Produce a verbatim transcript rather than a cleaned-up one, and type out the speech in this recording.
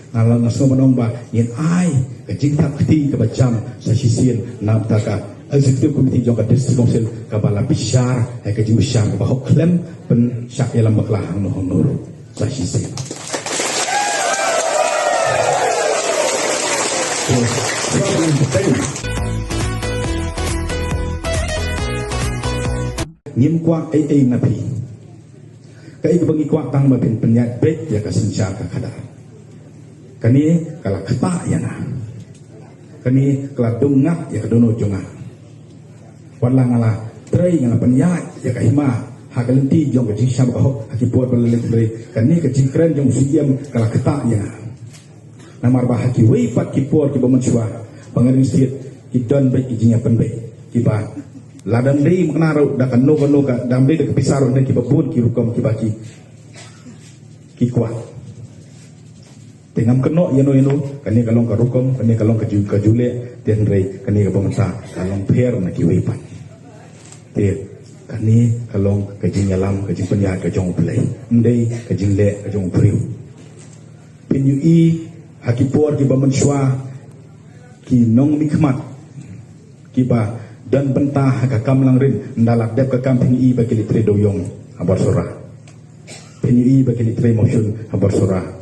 Nga la, nga sngew ban ong ba ngin ai ka jingthap kti kaba jam sa shisien na bynta ka Executive Committee jong ka District Council kaba la bishar, ha ka jingbishar kaba hok khlem pynshah ïalam bakla hangno hangno ruh sa shisien. Ngim kwah ei ei na phi. Kaei kaba ngi kwah tang ba phin pynïaid beit ïa ka synshar ka khadar. Kane ka la ktah ïa nga. Kane ka la dung ngat ïa ka dohnud jong nga. Wat la nga la trei, nga la pynïaid ïa ka hima ha ka lynti jong ka jingshah ka hok ha ki por ba la leit hynrei, kane ka jingkren jong u Siem ka la ktah ïa nga. Namar ba ha kiwei pat ki por kiba mynshuwa ba nga ring stet, ki don beit ki jingïapynbeit kiba la dang dei makna ruh da kano kano ka, dang dei da ka pisa ruh, ne kiba bun ki rukom kiba ki, ki kwah. Te ngam kynnoh ïano ïano, kane ka long ka rukom, kane ka long ka ju, ka ju leh, te hynrei kane kaba mynta ka long pher na kiwei pat. Te kane ka long ka jingïalam, ka jingpynïaid ka jong U Blei, ym dei ka jingleh ka jong u briew. Phin ïohi ha ki por kiba mynshuwa, ki nongmihkhmat kiba don bynta ha ka kam langrin, ynda la dep ka kam phin ïohi ba ki leit trei dewïong ha bor Sohra. Phin ïohi ba ki leit trei mawshun ha bor Sohra.